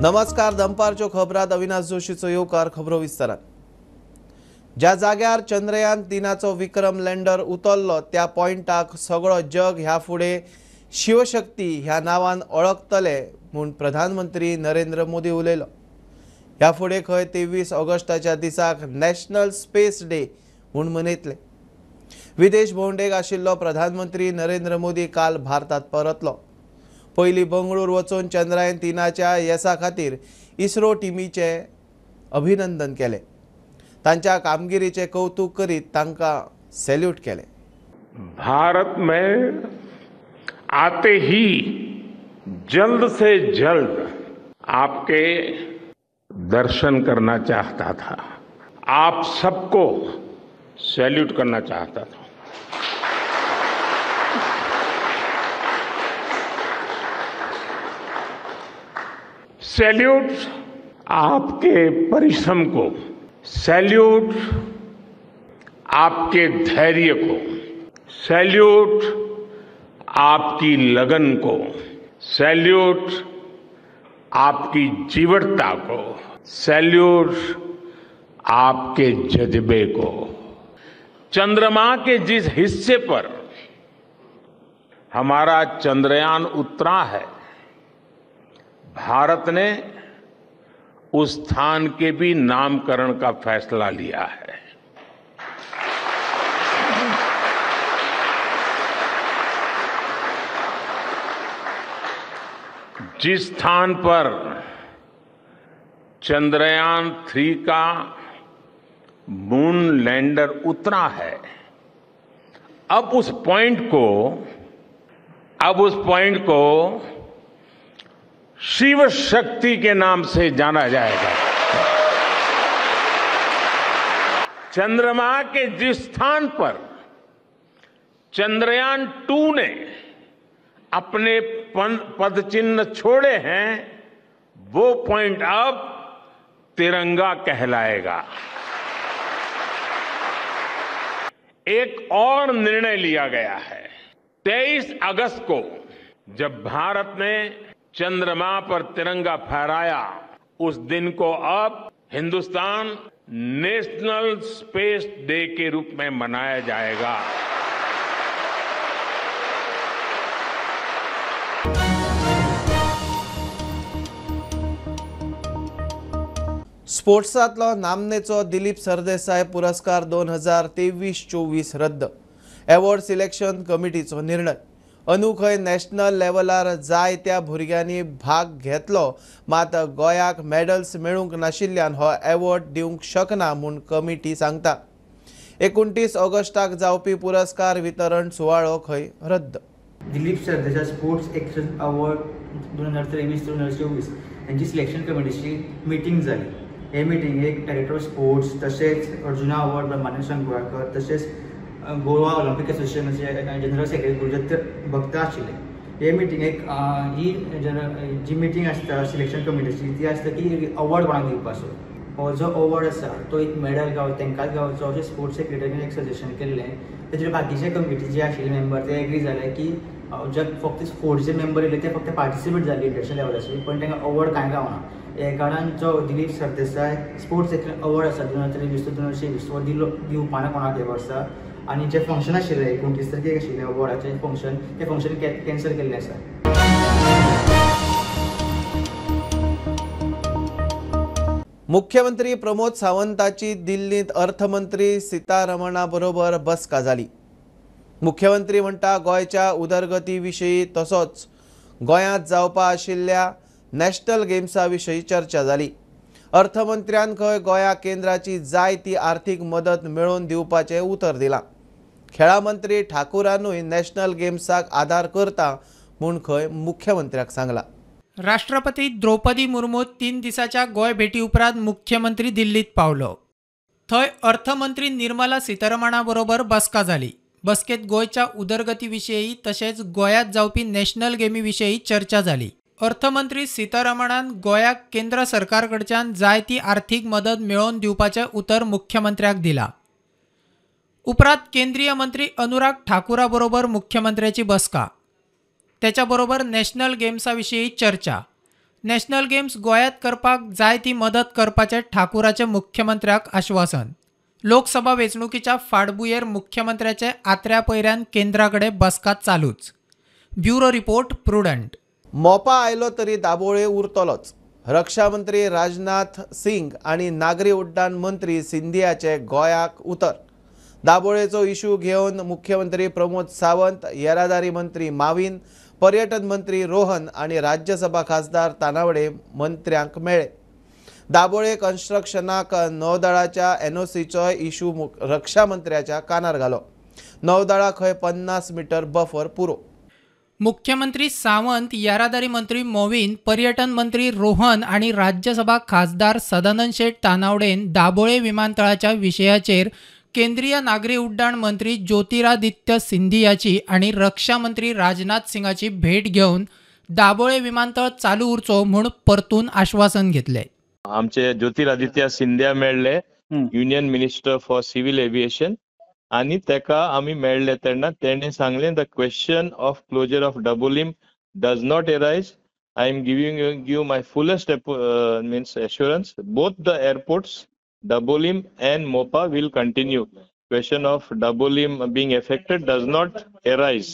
नमस्कार, दनपारच्यो खबरात अविनाश जोशीचो येवकार. खबरो विस्तारान. ज्या जाग्यार चंद्रयान 3चो विक्रम लँडर उतरलो त्या पॉयंटाक सगळो जग ह्या फुडें शिवशक्ती ह्या नांवान ओळखतले म्हूण प्रधानमंत्री नरेंद्र मोदी उलयलो. ह्या फुडें खंय 23 ऑगस्टाच्या दिसाक नॅशनल स्पेस डे म्हूण मनयतले. विदेश भोंवडेक आशिल्लो प्रधानमंत्री नरेंद्र मोदी काल भारतात परतलो. पयलीं बंगळूर वचून चंद्रयान 3च्या येसा खातीर इस्रो टिमीचे अभिनंदन केले. तांच्या कामगिरीचे कौतुक करीत तांकां सॅल्यूट केले. भारत में आते ही जल्द से जल्द आपके दर्शन करना चाहता था, आप सबको सैल्यूट करना चाहता था. सैल्यूट आपके परिश्रम को, सैल्यूट आपके धैर्य को, सैल्यूट आपकी लगन को, सैल्यूट आपकी जीवटता को, सैल्यूट आपके जज्बे को. चंद्रमा के जिस हिस्से पर हमारा चंद्रयान उतरा है, भारत ने उस स्थान के भी नामकरण का फैसला लिया है. जिस स्थान पर चंद्रयान 3 का मून लैंडर उतरा है, अब उस पॉइंट को शिव शक्ति के नाम से जाना जाएगा. चंद्रमा के जिस स्थान पर चंद्रयान 2 ने अपने पद चिन्ह छोड़े हैं, वो पॉइंट अब तिरंगा कहलाएगा. एक और निर्णय लिया गया है. 23 अगस्त को जब भारत ने चंद्रमा पर तिरंगा फहराया, उस दिन को अब Hindustan national space day K रूप में मनाया जाएगा. स्पोर्ट्सांतलो नामनेचो दिलीप सरदेसाय पुरस्कार 2023-24 रद्द. एवॉर्ड सिलेक्शन कमिटीचो निर्णय. अंदू खंय नॅशनल लेवलार जाय त्या भुरग्यांनी भाग घेतलो, मात गोंयाक मॅडल्स मेळूंक नाशिल्ल्यान हो एवॉर्ड दिवंक शकना म्हूण कमिटी सांगता. 29 ऑगस्टाक जावपी पुरस्कार वितरण सुवाळो खंय रद्द. Dilip Sardesai sports excellence award 2023-2024 यांची सिलेक्शन कमिटीची मिटींग जाली. हे मिटिंगेक डायरेक्टर ऑफ स्पोर्ट्स तशेंच अर्जुना अवॉर्ड ब्रह्मानंद शंकुराळकर तशेंच गोवा ऑलिम्पिक एसोसिएशनाचे जनरल सेक्रेटरी गुरुदत्त भक्त आशिल्ले. हे मिटिंगेक ही जी मिटींग आसता सिलेक्शन कमिटीची ती आसता की अवॉर्ड कोणाक दिवपाचो, हो जो अवॉर्ड आसा तो एक मेडल गाव तांकांच गावचो अशें स्पोर्ट्स सेक्रेटरीन एक सजेशन केल्लें. तेजेर बाकीचे कमिटी जे आशिल्ले मेंबर ते एग्री जाले की जे फक्त स्पोर्ट्सचे मेंबर येयले ते फक्त पार्टिसिपेट जाले इंटरनॅशनल लेवलाचेर, पण तांकां अवॉर्ड कांय गावना. हे कारणान जो Dilip Sardesai sports excellence award आसा 2023-2024 हो दिलो दिवपाना कोणाक हे वर्सा. आनी जें फंक्शन आशिल्लें 29 तारखेक आशिल्लें अवॉर्डाचें फंक्शन, तें फंक्शन कॅन्सल केल्लें आसा. मुख्यमंत्री प्रमोद सावंताची दिल्लींत अर्थमंत्री सीतारमणा बरोबर बसका जाली. मुख्यमंत्री म्हणटा गोंयच्या उदरगती विशीं तसोच गोंयांत जावपा आशिल्ल्या नॅशनल गेम्सा विशीं चर्चा जाली. अर्थमंत्र्यान खंय गोंया केंद्राची जाय ती आर्थीक मदत मेळोवन दिवपाचें उतर दिलां. खेळां मंत्री ठाकूरानूय नॅशनल गेम्साक आदार करता म्हूण खंय मुख्यमंत्र्याक सांगलां. राष्ट्रपती द्रौपदी मुर्मू 3 दिसाच्या गोंय भेटी उपरांत मुख्यमंत्री दिल्लीत पावलो. थंय अर्थमंत्री निर्मला सीतारमणा बरोबर बसका जाली. बसकेत गोंयच्या उदरगती विशीं तशेंच गोंयांत जावपी नॅशनल गेमी विशीं चर्चा जाली. अर्थमंत्री सीतारमणान गोंयाक केंद्र सरकार कडच्यान जाय ती आर्थीक मदत मेळोवन दिवपाचें उतर मुख्यमंत्र्याक दिलां. उपरांत केंद्रीय मंत्री अनुराग ठाकूरा बरोबर मुख्यमंत्र्याची बसका, त्याच्या बरोबर नॅशनल गेम्सा विशीं चर्चा. नॅशनल गेम्स गोंयांत करपाक जाय ती मदत करपाचें ठाकूराचें मुख्यमंत्र्याक आश्वासन. लोकसभा वेंचणुकीच्या फाटभुंयेर मुख्यमंत्र्याचे आत्र्या पयऱ्यान केंद्रा कडेन बसका चालूच. Bureau report, Prudent. Mopa आयलो तरी दाबोळे उरतलोच. रक्षा मंत्री राजनाथ सिंग आनी नागरी उड्डाण मंत्री सिंधियाचे गोंयाक उतर. दाबोळेचो इशू घेवन मुख्यमंत्री प्रमोद सावंत, येरादारी मंत्री माविन, पर्यटन मंत्री रोहन आनी राज्यसभा खासदार तानावडे मंत्र्यांक मेळ्ळे. दाबोळे कन्स्ट्रक्शनाक नौदळाच्या एनओसीचोय इशू रक्षा मंत्र्याच्या कानार घालो. नौदळा खंय 50 मीटर बफर पुरो. मुख्यमंत्री सावंत, येरादारी मंत्री मोविन, पर्यटन मंत्री रोहन आनी राज्यसभा खासदार सदानंद शेट तानावडेन दाबोळे विमानतळाच्या विशयाचेर केंद्रीय नागरी उड्डाण मंत्री ज्योतिरादित्य सिंधियाची आनी रक्षा मंत्री राजनाथ सिंगाची भेट घेवन दाबोळे विमानतळ चालू उरचो म्हूण परतून आश्वासन घेतले. आमचे ज्योतिरादित्य सिंधिया मेळ्ळे, union minister for civil aviation, आनी तेका आमी मेळ्ळे तेन्ना तेणे सांगलें, the question of closure of Dabolim does not arise. I am giving you my fullest means assurance, both the airports Dabolim and Mopa will continue. Question of Dabolim being affected does not arise.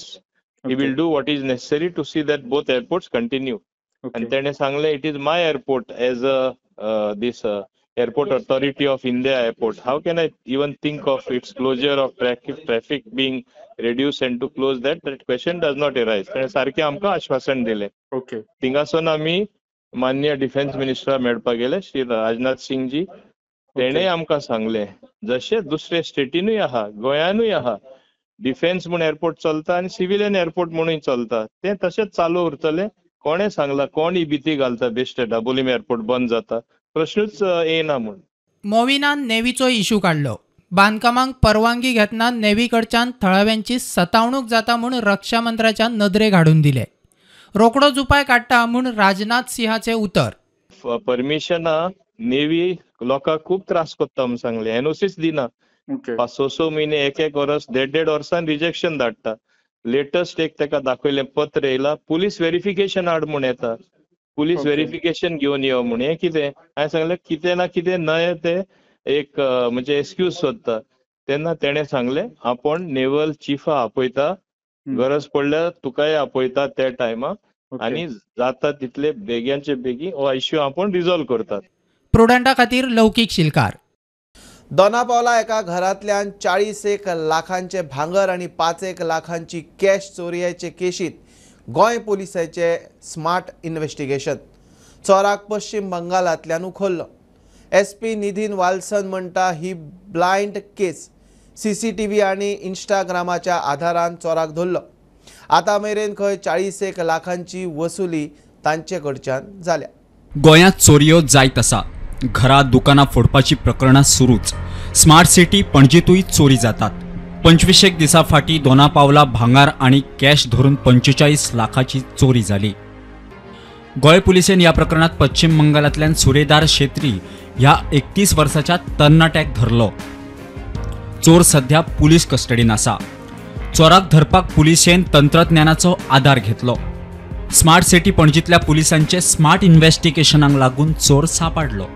He will do what is necessary to see that both airports continue. आनी तेणे सांगलें, it is my airport as a this Airport Authority of India airport. How can I even think of its closure of traffic being reduced and to close that? That question does not arise. तेणे सारकें आमकां आश्वासन दिलें. थिंगासून आमी माननीय defence minister मेळपाक गेले, श्री राजनाथ सिंग जी. तेणे आमकां सांगलें, जशें दुसरे स्टेटीनूय आहा, गोंयानूय आहा, डिफेन्स म्हूण एअरपोर्ट चलता आनी सिविलियन एअरपोर्ट म्हणूय चलता, तें तशेंच चालू उरतलें. कोणें सांगलां, कोण ही भिती घालता बेश्टे दाबोलीम एअरपोर्ट बंद जाता, प्रश्नूच येना म्हूण. मोविनान नेवीचो इशू काडलो. बांदकामांक परवानगी घेतना नेवी कडच्यान थळाव्यांची सतावणूक जाता म्हूण रक्षा मंत्र्याच्या नदरेक हाडून दिले. रोकडोच उपाय काडटा म्हूण राजनाथ सिंहाचे उतर. परमिशना नेवी लोकांक खूब त्रास कोत्ता म्हूण सांगलें, एनओसीच दिना. 5-6 म्हयने, 1-1 वर्स, 1.5-1.5 वर्सान रिजेक्शन धाडटा. लेटस्ट एक तेका दाखयलें पत्र येयला, पुलीस वेरिफिकेशन हाड म्हूण येता, पुलीस वेरिफिकेशन घेवन यो म्हूण. हें कितें? हांवें सांगलें कितें ना कितें नये ते एक म्हणजे एक्सक्यूज सोदता. तेन्ना तेणें सांगलें, आपूण नेवल चिफा आपयता, गरज पडल्यार तुकाय आपयता त्या टायमा, आनी जाता तितले बेग्यांचे बेगीन हो इश्यू आपूण रिजॉल्व करतात. प्रुडंटा खातीर लौकीक शिलकार. दोनापावला एका घरांतल्यान 40 लाखांचे भांगर आनी 5 लाखांची कॅश चोरयेचे केशीत गोंय पुलिसांचे स्मार्ट इन्व्हेस्टिगेशन. चोराक पश्चिम बंगालांतल्यान उखल्लो. एसपी निधीन वाल्सन म्हणटा, ही ब्लायंड केस. सीसीटीव्ही आनी इंस्टाग्रामाच्या आधारान चोराक धरलो. आतां मेरेन खंय 40 लाखांची वसुली तांचे कडच्यान जाल्या. गोंयांत चोरयो जायत आसा. घरां दुकानां फोडपाची प्रकरणां सुरूच. स्मार्ट सिटी पणजेतूय चोरी जातात. 25 दिसां फाटीं दोनापावला भांगार आनी कॅश धरून 45 लाखाची चोरी जाली. गोंय पुलिसेन ह्या प्रकरणात पश्चिम बंगालांतल्यान सुरेदार शेत्री ह्या 31 वर्साच्या तरणाट्याक धरलो. चोर सध्या पुलीस कस्टडीन आसा. चोराक धरपाक पुलिसेन तंत्रज्ञानाचो आदार घेतलो. स्मार्ट सिटी पणजीतल्या पुलिसांचे स्मार्ट इन्व्हेस्टिगेशनाक लागून चोर सापडलो.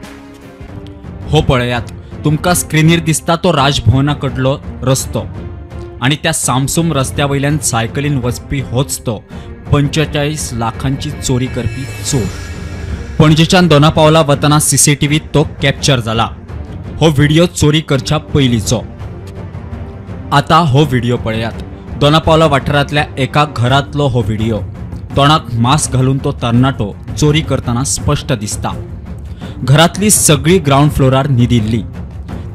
हो पळयात, तुमकां स्क्रिनीर दिसता तो राजभवना कडलो रस्तो आनी त्या सामसूम रस्त्या वयल्यान सायकलीन वचपी होच तो 45 लाखांची चोरी करपी चोर. पणजेच्यान दोनापावला वतना सीसीटीव्हीत तो कॅप्चर जाला. हो व्हिडिओ चोरी करच्या पयलींचो. आतां हो व्हिडिओ पळयात. दोनापावला वाठारांतल्या एका घरांतलो हो व्हिडिओ. तोंडाक मास्क घालून तो तरणाटो चोरी करतना स्पश्ट दिसता. घरांतली सगळी ग्रावंड फ्लोरार न्हिदिल्ली.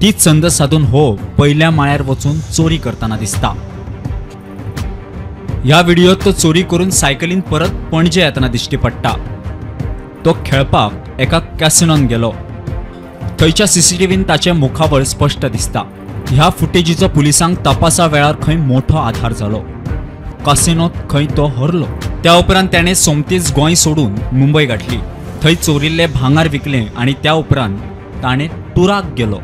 तीच संद साधून हो पयल्या माळ्यार वचून चोरी करतना दिसता. ह्या व्हिडिओत तो चोरी करून सायकलीन परत पणजे येतना दिश्टी पडटा. तो खेळपाक एका कॅसिनोन गेलो. थंयच्या सीसीटीव्हीन ताचें मुखावळ स्पश्ट दिसता. ह्या फुटेजीचो पुलिसांक तपासा वेळार खंय मोठो आधार जालो. कॅसिनोत खंय तो हरलो. त्या उपरांत त्याने सोमतीच गोंय सोडून मुंबय गाठली. थंय चोरिल्ले भांगार विकले आनी त्या उपरांत ताणें टुराक गेलो.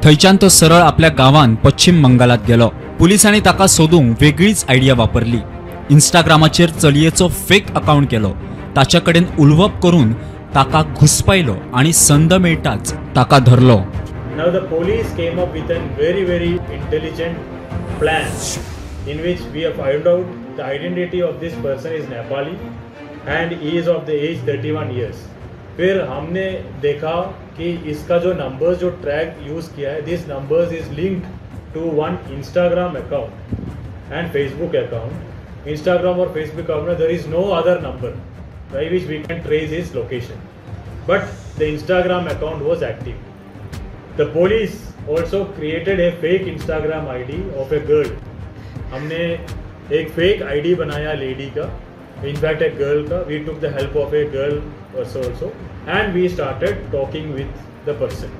थंयच्यान तो सरळ आपल्या गांवांत पश्चिम बंगालात गेलो. पुलिसांनी ताका सोदूंक वेगळीच आयडिया वापरली. इंस्टाग्रामाचेर चलयेचो फेक अकाउंट केलो. ताच्या कडेन उलोवप करून ताका घुसपायलो आनी संद मेळटाच ताका धरलो. Now the police came up with a very very intelligent plan in which we have found out the identity of this person is Nepali and he is of the age 31 years. फिर हमने देखा कि इसका जो numbers जो track use किया है, this numbers is linked to one Instagram account and Facebook account. Instagram Aur Facebook account में there is no other number by which we can trace his location, but the Instagram account was active. The police also created a fake Instagram ID of a girl. हमने एक fake ID बनाया lady का, in fact एक girl का. We took the help of a girl also and we started talking with the person.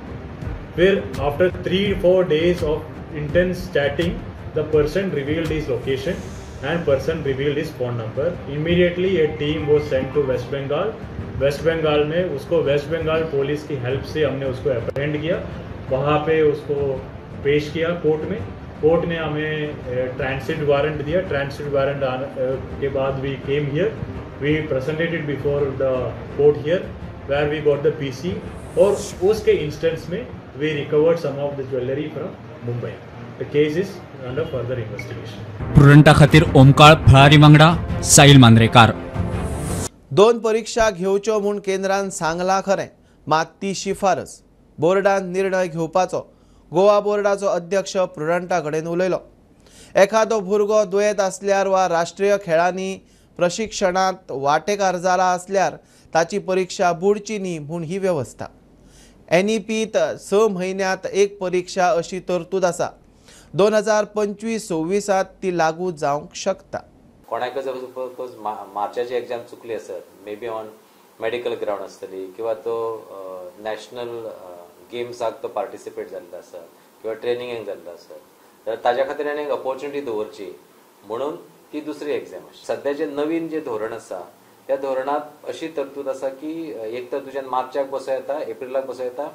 फिर after 3-4 days of intense chatting, the person revealed his location and person revealed his phone number. Immediately a team was sent to West Bengal. West Bengal में उसको waste Bengal police की help से हमने उसको अप्रहेंड किया. वहाँ pay उसको पेश किया court में. Court ने हमें ट्रांसिट वारंट दिया. ट्रांसिट वारंट के बाद we came here, we presented it before the court here where we got the PC और उसके इंस्टेंस में we recovered some of the jewellery from Mumbai. The case is under further investigation. प्रुडंटा खातीर ओमकाळ फळारी वांगडा साहिल मांद्रेकार. दोन परीक्षा घेवच्यो म्हूण केंद्रान सांगलां खरें, मात ती शिफारस बोर्डान निर्णय घेवपाचो. गोवा बोर्डाचो अध्यक्ष प्रुडंटा कडेन उलयलो. एखादो भुरगो दुयेंत आसल्यार वा राष्ट्रीय खेळांनी प्रशिक्षणांत वांटेकार जाला आसल्यार ताची परीक्षा बुडची न्ही म्हूण ही वेवस्था. एनईपीत 6 म्हयन्यांत एक परीक्षा अशी तरतूद आसा. 2025-26 ती लागू जावंक शकता. कोणाक जर सपोज मार्चाची एग्जाम चुकली आसत, may be on medical ground आसतली किंवा तो नॅशनल गेम्साक तो पार्टिसिपेट जाल्लो आसा किंवा ट्रेनिंगेक जाल्लो आसा, तर ताज्या खातीर आनी एक ऑपॉर्च्युनिटी दवरची म्हणून ती दुसरी एग्जाम. सद्या जे नवीन जे धोरण आसा त्या धोरणांत अशी तरतूद आसा की एक तर तुज्यान मार्चाक बसो येता, एप्रिलाक बसो येता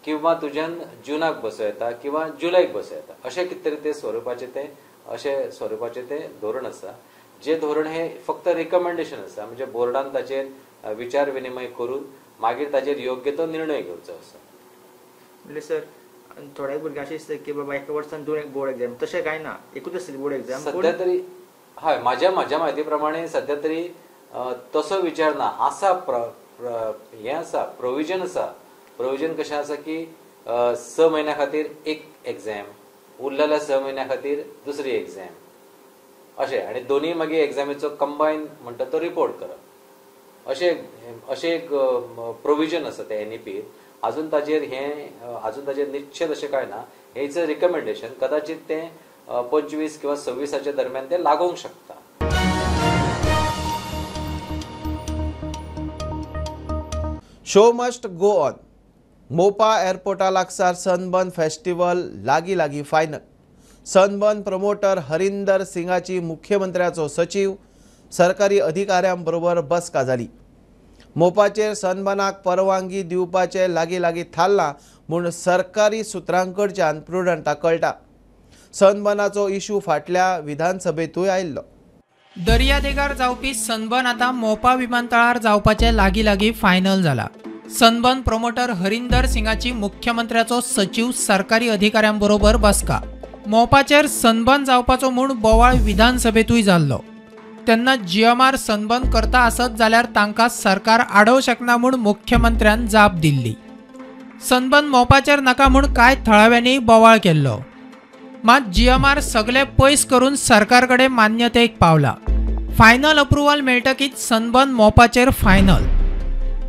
किंवा तुज्यान जुनाक बसो येता किंवा जुलयक बसो येता, अशें कितें तरी ते स्वरुपाचें तें अशें स्वरुपाचें तें धोरण आसा. जे धोरण हे फक्त रिकमेंडेशन आसा, म्हणजे बोर्डान ताचेर विचार विनिमय करून मागीर ताचेर योग्य तो निर्णय घेवचो आसा. म्हणजे सर थोड्या भुरग्यांक अशें दिसता की बाबा एका वर्सान 2 बोर्ड एग्जाम, तशें कांय ना, एकूच आसतली बोर्ड एग्जाम सद्या तरी. हय, म्हाज्या म्हाज्या म्हायती प्रमाणे सद्या तरी तसो विचार ना आसा. हें आसा, प्रोविजन आसा. प्रोविजन कशें आसा की 6 म्हयन्या खातीर एक एग्जाम, उरलेल्या 6 म्हयन्या खातीर दुसरी एग्जाम अशें, आनी दोनूय मागीर एग्जामीचो कंबायन म्हणटा तो रिपोर्ट करप, अशें अशें एक प्रोविजन आसा ते एनईपी. अजून ताजेर हें अजून ताजेर निश्चित अशें कांय ना. हें it's a recommendation, कदाचित तें 25 किंवा 26 दरम्यान तें लागूंक शकता. Show must go on. Mopa एअरपोर्टा लागसार सनबर्न फेस्टिवल लागीं लागीं फायनल. सनबर्न प्रमोटर हरिंदर सिंगाची मुख्यमंत्र्याचो सचीव सरकारी अधिकाऱ्यां बरोबर बसका जाली. मोपाचेर सनबर्नाक परवानगी दिवपाचें लागीं लागीं थारलां म्हूण सरकारी सुत्रांकडच्यान प्रुडंटाक कळटा. सनबर्नाचो इशू फाटल्या विधानसभेंतूय आयिल्लो. दर्यादेगार जावपी सनबर्न आतां मोपा विमानतळार जावपाचें लागीं लागीं फायनल जाला. सनबर्न प्रमोटर हरिंदर सिंगाची मुख्यमंत्र्याचो सचीव सरकारी अधिकाऱ्यां बरोबर बसका. मोपाचेर सनबर्न जावपाचो म्हूण बोवाळ विधानसभेंतूय जाल्लो. तेन्ना जीएमआर सनबर्न करता आसत जाल्यार तांकां सरकार आडोवंक शकना म्हूण मुख्यमंत्र्यान जाप दिल्ली. सनबर्न मोपाचेर नाका म्हूण कांय थळाव्यांनी बोवाळ केल्लो. मात जीएमआर सगळे पयस करून सरकार कडेन मान्यतेक पावला. फायनल अप्रुव्हल मेळटकीच सनबर्न मोपाचेर फायनल.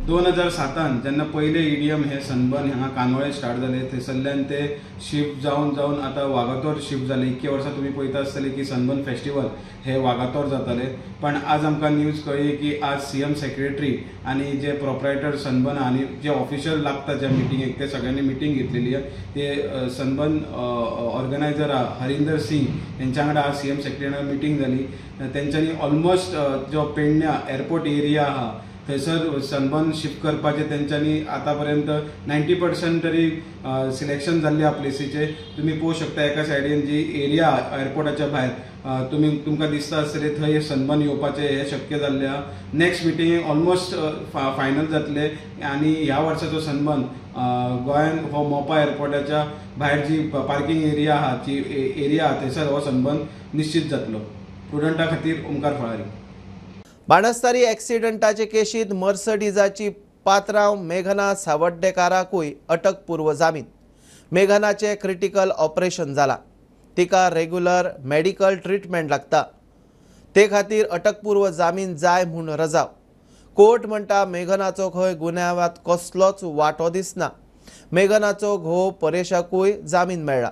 2007 जेन्ना पयले ईडीएम हे सनबर्न हांगा कांदोळे स्टार्ट जाले, थंयसरल्यान ते शिफ्ट जावन जावन आतां वागातोर शिफ्ट जाले. इतके वर्सां तुमी पळयता आसतले की सनबर्न फेस्टिवल हे वागातोर जाताले, पण आज आमकां न्यूज कळ्ळी की आज सीएम सेक्रेटरी आनी जे प्रोप्रायटर सनबर्न आनी जे ऑफिशियल लागता ज्या मिटिंगेक ते सगळ्यांनी मिटींग घेतलेली आहा. ते सनबर्न ऑर्गनायझर आहा हरिंदर सिंग हेंच्या वांगडा आज सीएम सेक्रेटरी मिटींग जाली. तेंच्यांनी ऑलमोस्ट जो पेडण्या एअरपोर्ट एरिया आहा थंयसर सनबर्न शिफ्ट करपाचें तेंच्यांनी आतां पर्यंत 90% तरी सिलेक्शन जाल्लें आहा प्लेसीचें. तुमी पळोवंक शकता एका सायडीन जी एरिया एअरपोर्टाच्या भायर तुमी तुमकां दिसता आसतलें थंय सनबर्न येवपाचें हें शक्य जाल्लें आहा. नेक्स्ट मिटींगेक ऑलमोस्ट फायनल जातलें आनी ह्या वर्साचो सनबर्न गोंयान हो मोपा एअरपोर्टाच्या भायर जी पार्किंग एरिया आहा जी एरिया आहा थंयसर हो सनबर्न निश्चित जातलो. प्रुडंटा खातीर ओमकार फळारी. बाणस्तारी एक्सिडंटाचे केशींत मर्सडीजाची पात्रांव मेघना सावड्डेकाराकूय अटकपूर्व जामीन. मेघनाचें क्रिटिकल ऑपरेशन जाला, तिका रेग्युलर मेडिकल ट्रिटमेंट लागता, ते खातीर अटकपूर्व जामीन जाय म्हूण रजाव. कोर्ट म्हणटा मेघनाचो खंय गुन्यांवांत कसलोच वांटो दिसना. मेघनाचो घोव परेशाकूय जामीन मेळ्ळा,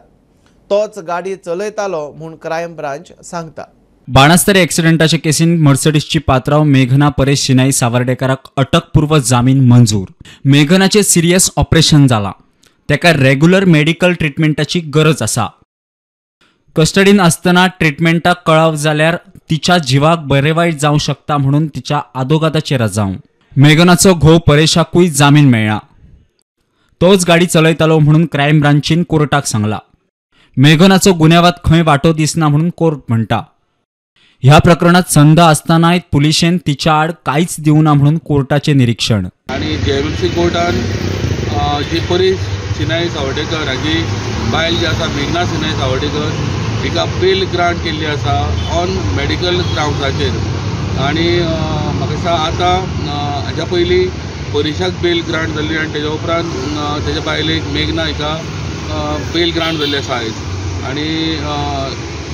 तोच गाडी चलयतालो म्हूण क्रायम ब्रांच सांगता. बाणस्तारी एक्सिडेंटाचे केसीन मर्सडीजची पात्राव मेघना परेश सिनाई सावर्डेकाराक अटकपूर्व जामीन मंजूर. मेघनाचे सिरियस ऑपरेशन जाला, तेका रेग्युलर मेडिकल ट्रिटमेंटाची गरज आसा. कस्टडीन आसतना ट्रिटमेंटाक कळाव जाल्यार तिच्या जिवाक बरे वायट जावं शकता म्हणून तिच्या आदोगादाचेर रजांव. मेघनाचो घोव परेशाकूय जामीन मेळ्ळा, तोच गाडी चलयतालो म्हणून क्रायम ब्रांचीन कोर्टाक सांगला. मेघनाचो गुन्यांवांत खंय वांटो दिसना म्हणून कोर्ट म्हणटा. ह्या प्रकरणात संद आसतनाय पुलिशेन तिच्या आड कांयच दिवना म्हणून कोर्टाचें निरीक्षण. आनी जेएमएमसी कोर्टान जी परेश सिनाई सावर्डेकर हाजी बायल जी आसा मेघना सिनाई सावर्डेकर हिका बेल ग्रांट केल्ली आसा ऑन मेडिकल ग्रावंड्साचेर. आनी म्हाका दिसता आतां हाज्या पयलीं परेशाक बेल ग्रांट जाल्ली आनी तेज्या उपरांत तेज्या बायलेक मेघना हिका बेल ग्रांट जाल्ली आसा आयज. आनी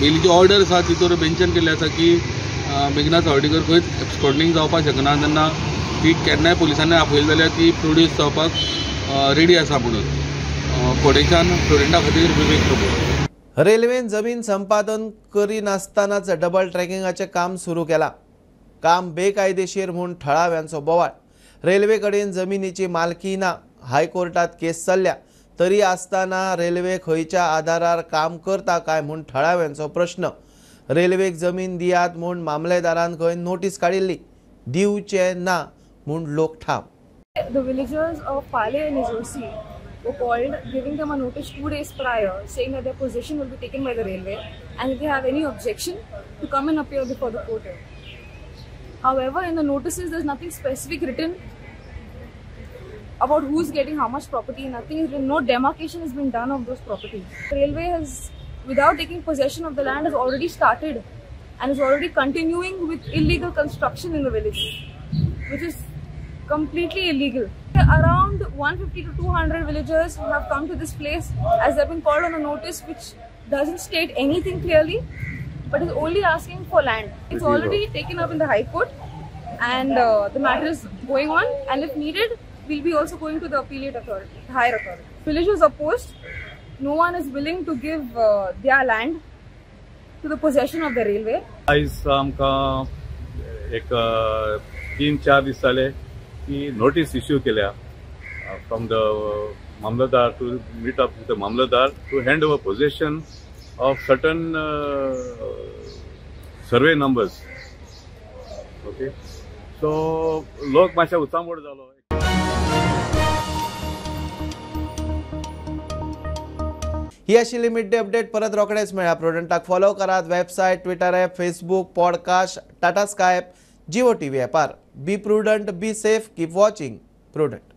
बेलीची ऑर्डर आसा तितूर मेन्शन केल्लें आसा की मेघना सावर्डेकर खंयच एब्सकॉन्डिंग जावपाक शकना, तेन्ना ती केन्नाय पुलिसांनी आपयली जाल्यार ती प्रोड्यूस जावपाक रेडी आसा म्हणून. फोंडेच्यान प्रुडंटा खातीर विवेक प्रभू. रेल्वेन जमीन संपादन करिनासतनाच डबल ट्रॅकिंगाचें काम सुरू केलां. काम बेकायदेशीर म्हूण थळाव्यांचो बोवाळ. रेल्वे कडेन जमिनीची मालकी ना, हायकोर्टात केस चल्ल्या तरी आसतना रेल्वे खंयच्या आधारार काम करता काय म्हूण थळाव्यांचो प्रश्न. रेल्वेक जमीन दियात म्हूण मामलेदारान खंय नोटीस काडिल्ली, दिवचे ना म्हूण लोक ठाम. The villagers of Pale and Nizorsi were called, giving them a notice 2 days prior, saying that their position will be taken by the railway and if they have any objection to come and appear before the court. However, in the notices there's nothing specific written about who's getting how much property, nothing is written, no demarcation has been done of those properties. The railway has, without taking possession of the land, has already started and is already continuing with illegal construction in the village, which is completely illegal. Around 150 to 200 villagers who have come to this place as they've been called on a notice which doesn't state anything clearly, but is only asking for land. It's already taken up in the High Court and the matter is going on, and if needed, we'll be also going to the appellate authority, the higher authority. Villagers opposed. No one is willing to give their land to the possession of the railway. आयज आमकां एक 3-4 दीस जाले की notice issue केल्या from the mamlatdar to meet up with the mamlatdar to hand over possession of certain survey numbers. Okay, so लोक मातशे उचांबळ जालो. ही आशिल्ली मिड डे अपडेट. परत रोखडेच मेळ्ळा. प्रुडंटाक फॉलो करात website, Twitter app, Facebook, podcast, Tata Sky app, Jio TV ॲपार. Be prudent, be safe, keep watching Prudent.